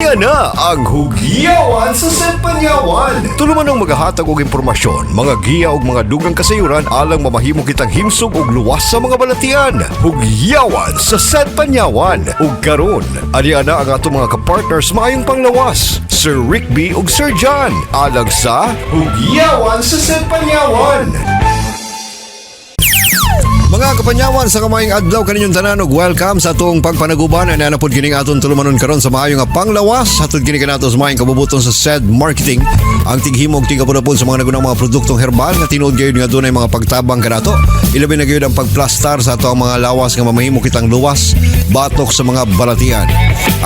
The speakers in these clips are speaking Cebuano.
Ania na ang Hugyawan sa Panyawan. Tulumanong magahatag og impormasyon, mga giya ug mga dugang kasayuran alang mamahimo kitang himsog ug luwas sa mga balatian. Hugyawan sa Panyawan. Ug karon, ania na ang atong mga kapartners maayong panglawas, Sir Rick B ug Sir John, alang sa Hugyawan sa Panyawan. Mga kapanyawan, sa kamaayong adlaw kaninyong tanan ug welcome sa atong pagpanaguban. Ana na pod kining atong tulumanon karon sa maayo nga panglawas. Hatod kini kanato sa maayong kabubuton sa SED Marketing, ang tighimog tigapudapod sa mga nagunang mga produktong herbal nga tinuod gayud nga dunay mga pagtabang kanato. Ilabi na gayud ang pagplastar sa ato ang mga lawas nga mamahimo kitang luwas batok sa mga balatian.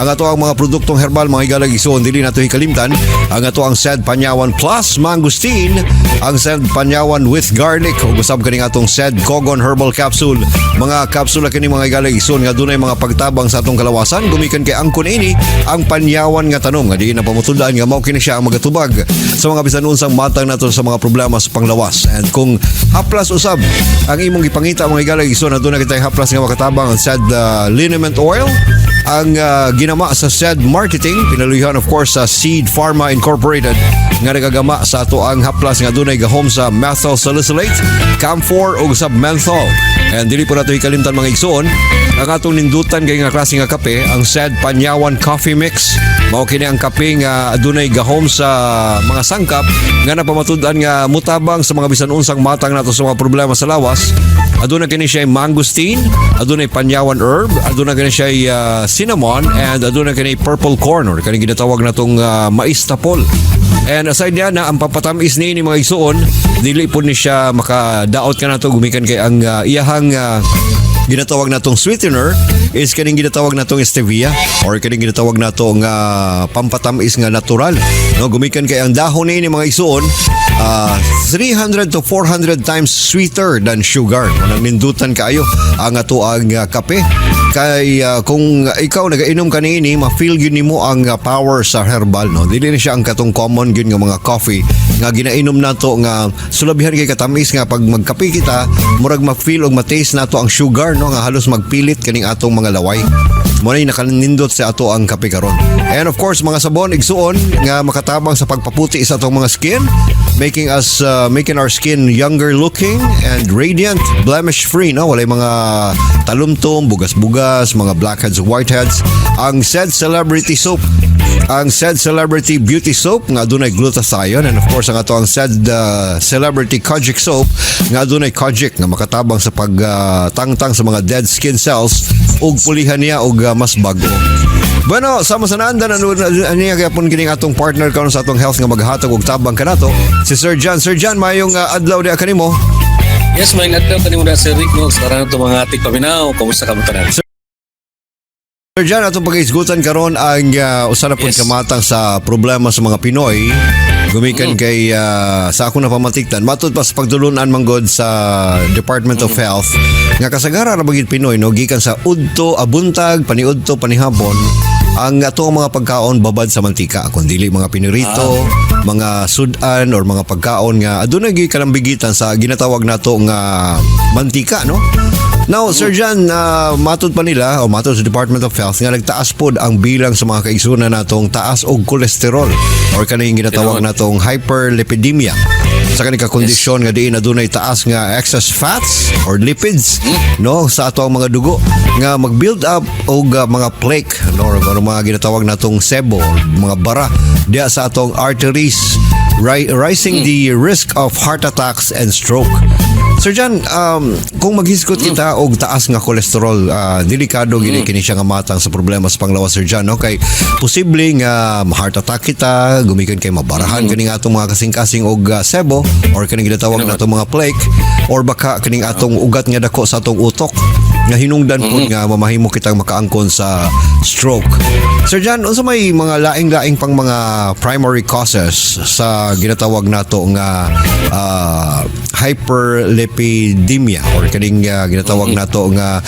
Ang ato ang mga produktong herbal, mga higalang igsoon, dili nato hikalimtan ang ato ang SED Panyawan Plus Mangosteen, ang SED Panyawan with Garlic ug usab kaning atong SED Kogon Herbal Capsule. Mga kapsula kini, mga higalang igsoon, nga dunay mga pagtabang sa atong kalawasan gumikan kay angkon ini ang panyawan nga tanom nga diin na pamutudaan nga mao kini siya ang magatubag sa mga bisan unsang matang nato sa mga problema sa panglawas. And kung haplas usab ang imong gipangita, mga higalang igsoon, aduna kitay haplas nga makatabang, ang SED Liniment Oil, ang ginama sa SED Marketing, pinaluyan of course sa Seed Pharma Incorporated nga nagagama sa ato ang haplas nga dunay gahom sa methyl salicylate, camphor ug submenthol. And dili po nato ikalimtan, mga igsoon, ang atong nindutan kay nga klase nga kape, ang SED Panyawan Coffee Mix. Mao kini ang kape nga adunay gahom sa mga sangkap nga napamatud-an nga mutabang sa mga bisan unsang matang nato sa mga problema sa lawas. Aduna kini siya mangosteen, adunay panyawan herb, aduna kini siya cinnamon, and aduna kini purple corn or kaning ginatawag natong mais tapol. And aside niya na ang papatamis ni mga igsuon, dili po ni siya makadaot kanato gumikan kay ang iyahang ginatawag natong sweetener is kaning ginatawag natong stevia or kaning ginatawag natong pampatamis nga natural, no? Gumikan kay ang dahon ni mga igsuon, 300 to 400 times sweeter than sugar. Manang nindutan kaayo ang ato ang kape kay kung ikaw nagainom ka niini, ma-feel gyud nimo ang power sa herbal, no? Dili na siya ang katong common gyud nga mga coffee nga ginainom nato nga sulabihan kay katamis, nga pag magkape kita murag ma-feel og ma-taste nato ang sugar, no, nga halos magpilit kaning atong mga laway. Mo na nakanindot sa ato ang kape karon. And of course, mga sabon, igsuon, nga makatabang sa pagpaputi sa atong mga skin, making our skin younger looking and radiant, blemish free, no? Walay mga talumtom, bugas-bugas, mga blackheads, whiteheads. Ang SED Celebrity Soap, ang SED Celebrity Beauty Soap nga adunay glutathione, and of course ang ato ang SED Celebrity Kojic Soap nga adunay kojic nga makatabang sa pagtangtang sa mga dead skin cells ug pulihan niya og mas bago. Bueno, sama sa naandan, ano niya gyapon kining atong partner karon sa atong health nga maghatag og tabang kanato, si Sir John. Sir John, mayong adlaw diha kanimo. Yes, may adlaw kanimo na, Sir Rick, no, sa tanan to mga tigpaminaw. Kumusta ka mo tanan? Sir John, atong paghisgutan karon ang usa na pud kamatang sa problema sa mga Pinoy gumikan kay sa ako napamatikdan, matud pa sa pagdulunan manggod sa Department of Health nga kasagaran ra magid Pinoy, no, gikan sa udto abuntag, paniudto, panihapon, ang atong mga pagkaon babad sa mantika, kun dili mga pinirito, mga sudan or mga pagkaon nga aduna gyud kalambigitan sa ginatawag nato nga mantika, no? Now, Sir John, matod pa nila o matod sa Department of Health nga nagtaas pod ang bilang sa mga kaigsunan natong taas og kolesterol or kaning ginatawag natong hyperlipidemia. Sa kaning ka kondisyon nga diin adunay taas nga excess fats or lipids, no, sa ato ang mga dugo nga mag-build up og mga plaque, no, or mga ginatawag natong sebo or mga bara diya sa atong arteries, rising the risk of heart attacks and stroke. Sir John, kung maghisgot kita og taas nga kolesterol, delikado gini kini siya nga matang sa problema sa panglawas, Sir John, no? Kay posible nga ma-heart attack kita, gumikan kay mabarahan kaning atong mga kasing-kasing og sebo or kaning ginatawag natong mga plaque or baka kaning atong ugat nga dako sa atong utok nga hinungdan pud nga mamahimo kitang makaangkon sa stroke. Sir John, unsa may mga laing-laing pang mga primary causes sa ginatawag nato nga hyperlipidemia or kaning ginatawag nato nga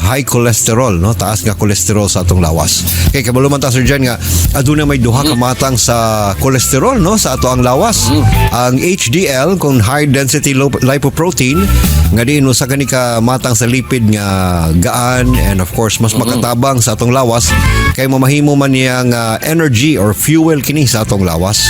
high cholesterol, no, taas nga cholesterol sa atong lawas? Kay kabalo man ta, Sir John, nga aduna may duha ka matang sa cholesterol, no, sa ato ang lawas. Ang HDL kung high density lipoprotein Nga diin usa kani ka matang sa lipid nga gaan and of course mas makatabang sa atong lawas kay mamahimo man niya nga energy or fuel kini sa atong lawas.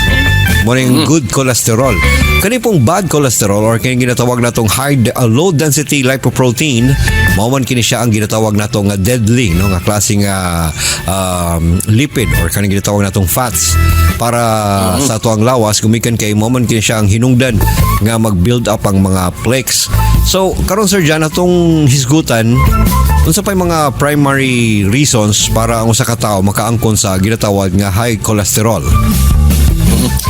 Mo ning good cholesterol. Kani pong bad cholesterol or kini ginatawag natong high low density lipoprotein, mao man kini siya ang ginatawag nato nga deadly, no, nga klase nga lipid or kaning ginatawag natong fats para sa ato ang lawas, gumikan kay mao man kini siya ang hinungdan nga mag-build up ang mga plaques. So karon, Sir John, atong hisgutan unsa pay mga primary reasons para ang usa ka tawo makaangkon sa ginatawag nga high cholesterol.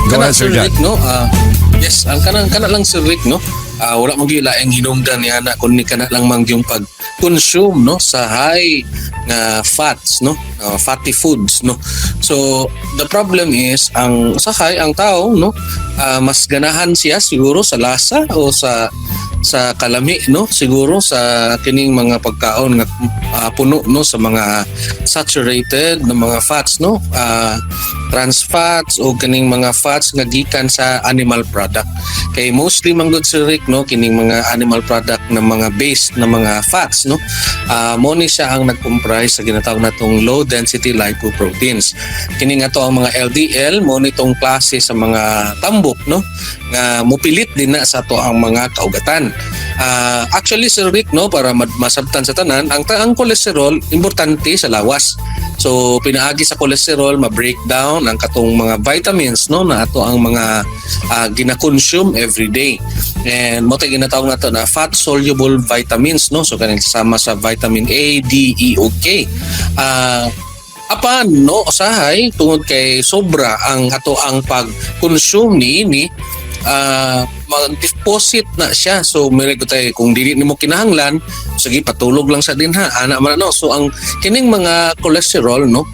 Go Kana, ahead, Sir Sir John. Rick, no? Ah, yes, ang kanang kana lang, Sir Rick, no? Ah, wala mo gyud laing hinungdan niya na kundi kana lang man yung pag-consume, no, sa high nga fats, no? Ah, fatty foods, no? So, the problem is ang usahay ang tao, no? Ah, mas ganahan siya siguro sa lasa o sa kalami, no, siguro sa kining mga pagkaon nga puno, no, sa mga saturated na mga fats, no, trans fats o kining mga fats nga gikan sa animal product, kay mostly man gud, Sir Rick, no, kining mga animal product na mga based na mga fats, no, mo ni siya ang nag-comprise sa ginatawag natong low density lipoproteins. Kini nga to ang mga LDL, mo ni tong klase sa mga tambok, no, nga mupilit din na sa ato ang mga kaugatan. Actually, Sir Rick, no, para masabtan sa tanan, ang cholesterol importante sa lawas. So pinaagi sa cholesterol ma-breakdown ang katong mga vitamins, no, na ato ang mga gina-consume every day. And mo tay ginatawag nato na fat soluble vitamins, no. So kaning sama sa vitamin A, D, E ug K. Apan, no, usahay tungod kay sobra ang ato ang pag-consume niini, mag-deposit na siya. So may ko tayo kung dili nimo kinahanglan, sige, patulog lang sa dinha ana man, no. So ang kining mga cholesterol, no,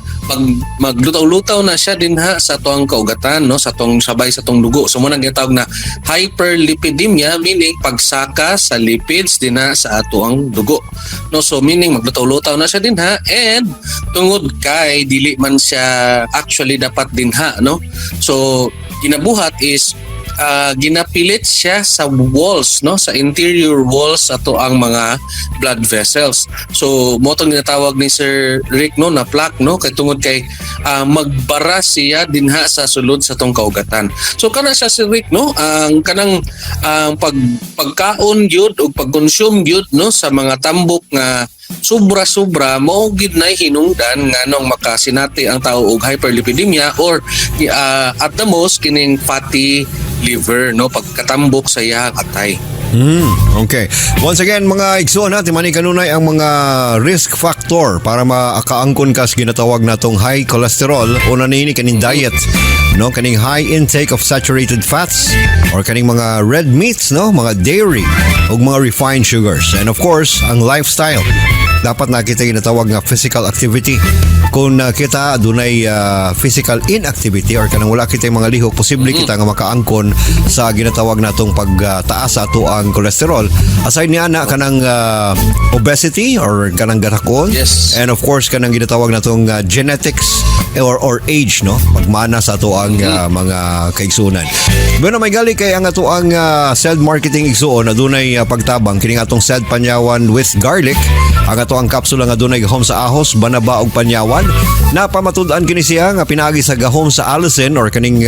maglutaw-lutaw na siya dinha sa tuang kaugatan, no, sa tong sabay sa tong dugo. So mo nang ginatawag na hyperlipidemia, meaning pagsaka sa lipids dinha sa atoang dugo, no. So meaning maglutaw-lutaw na siya dinha and tungod kay dili man siya actually dapat dinha, no, so ginabuhat is ginapilit siya sa walls, no, sa interior walls ato ang mga blood vessels. So mo tong ginatawag ni Sir Rick, no, na plaque, no, kay tungod kay magbara siya dinha sa sulod sa tong kaugatan. So kana siya, Sir Rick, no, ang kanang ang pagkaon gyud ug pag-consume gyud, no, sa mga tambok nga sobra-sobra, mao gid na hinungdan nganong makasinati ang tao og hyperlipidemia or at the most kining fatty liver, no, pagkatambok sa iyang atay. Okay. Once again, mga igsoon ha, timani kanunay ang mga risk factor para makaangkon ka sa ginatawag natong high cholesterol. Una niini, kaning diet, no? Kaning high intake of saturated fats or kaning mga red meats, no? Mga dairy ug mga refined sugars. And of course, ang lifestyle. Dapat na kita ginatawag nga physical activity. Kung kita adunay physical inactivity or kanang wala kita mga lihok, posible kita nga makaangkon sa ginatawag natong pagtaas sa ato ang cholesterol. Aside niya na kanang obesity or kanang garakon. And of course kanang ginatawag natong genetics or age, no, pagmana sa ato ang mga kaigsunan. Bueno, may gali kay ang ato ang Seld Marketing, igsuon, adunay pagtabang kining atong Sed Panyawan with garlic. Ang ato ang kapsula nga adunay gahom sa ahos, banaba ug panyawan. Napamatud-an kini siya nga pinaagi sa gahom sa allicin or kaning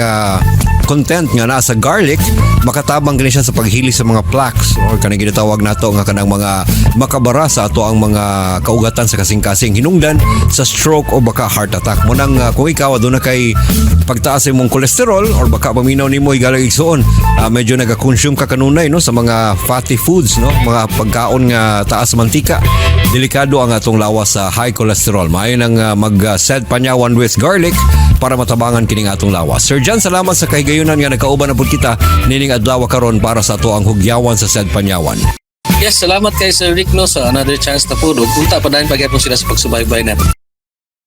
content nga nasa garlic, makatabang kini siya sa paghili sa mga plaques or kaning ginatawag nato nga kanang mga makabara sa ato ang mga kaugatan sa kasing-kasing, hinungdan sa stroke o baka heart attack. Mo nang kung ikaw aduna kay pagtaas sa imong cholesterol or baka paminaw nimo, higala igsuon, medyo naga-consume ka kanunay, no, sa mga fatty foods, no, mga pagkaon nga taas sa mantika, delikado ang atong lawas sa high cholesterol. Maayo nang mag Sed Panyawan with garlic para matabangan kining atong lawas. Sir John, salamat sa kahigayunan nga nagkauban na pud kita nining adlaw karon para sa ato ang hugyawan sa Sed Panyawan. Yes, salamat kay Sir Rick, no, sa another chance na po. Ug unta padayon pagyapon sila sa pagsubaybay natin.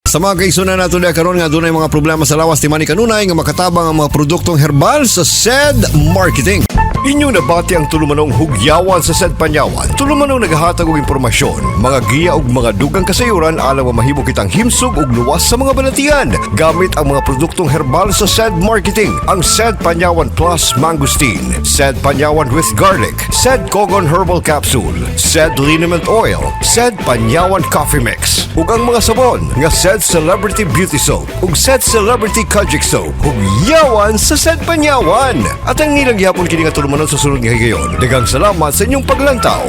Sa mga kaigsunan nato diha karon nga dunay mga problema sa lawas, timani kanunay nga makatabang ang mga produktong herbal sa SED Marketing. Inyong nabati ang tulumanong Hugyawan sa SED Panyawan. Tulumanong naghahatag og impormasyon, mga giya ug mga dugang kasayuran alang mahimo kitang himsog ug luwas sa mga balatian gamit ang mga produktong herbal sa SED Marketing. Ang SED Panyawan Plus Mangosteen, SED Panyawan with Garlic, SED Kogon Herbal Capsule, SED Liniment Oil, SED Panyawan Coffee Mix, ug ang mga sabon nga SED Celebrity Beauty Soap ug SED Celebrity Kojic Soap. Hugyawan sa SED Panyawan. At ang nilang gihapon kini nga tulumanon sa sunod nga higayon. Daghang salamat sa inyong paglantaw.